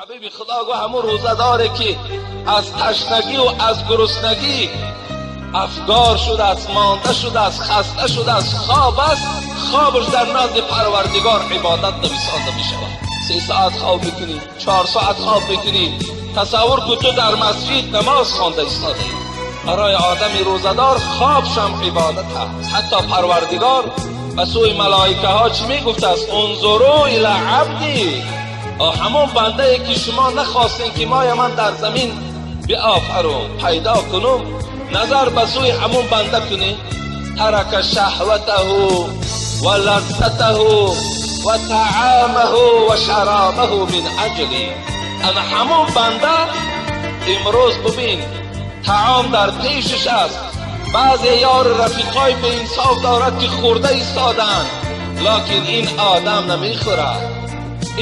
Ҳабиби Худо гуфт ҳамун рӯзадоре ки аз ташнагӣ ва аз гуруснагӣ афгор шудааст, монда шудааст, хаста шудааст, хоб аст, хобаш дар назди Парвардигор ибодат нависонда мешавад. 3 соат хоб мекунӣ, 4 соат хоб мекунӣ. Тасаввур кун ту дар масҷид намоз хонда истодаӣ. Барои одами рӯзадор хобаш ҳам ибодат аст. Ҳатто Парвардигор ба сӯи малоикаҳо чӣ мегуфтааст? Унзуру ила абдӣ. Ҳамон бандае ки шумо нахостем ки мая ман дар замин биофарум, пайдо кунум, назар ба сӯи ҳамон банда кунӣ. Тарака шаҳватаҳу ва лаззатаҳу ва таъамаҳу ва шарабаҳу мин аҷли. Ана ҳамон банда имрӯз бибин, таом дар пешаш аст. Баъзе ёр рафиқои беинсоф дорад ки хӯрда истодаанд, лекин ин одам намехӯрад.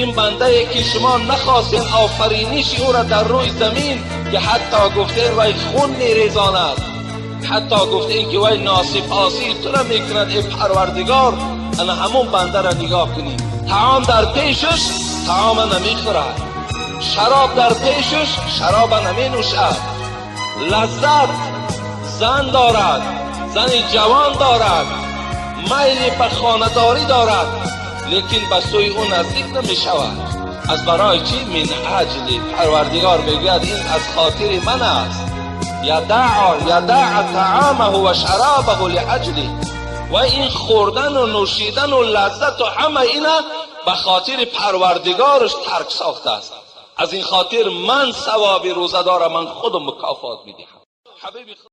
Ин бандае ки шумо нахостед офариниши ӯро дар рӯи замин, ки ҳатто гуфтед вай хун мерезонад, ҳатто гуфтед ки вай носипосии туро мекунад, эй Парвардигор, ана ҳамон бандаро нигоҳ кунед. Таом дар пешаш, таома намехӯрад. Шароб дар пешаш, шароба наменӯшад. Лаззат зан дорад, зани ҷавон дорад, майли ба хонадорӣ дорад, лекин ба сӯи ӯ наздик намешавад. Аз барои чӣ? Мин аҷли. Парвардигор мегӯяд ин аз хотири ман аст. Ядаъ таъамаҳу ва шарабаҳу лиаҷли. Ва ин хӯрдану нӯшидану лаззату ҳама ина ба хотири Парвардигораш тарк сохтааст. Аз ин хотир ман савоби рӯзадора ман худам мукофот медиҳам.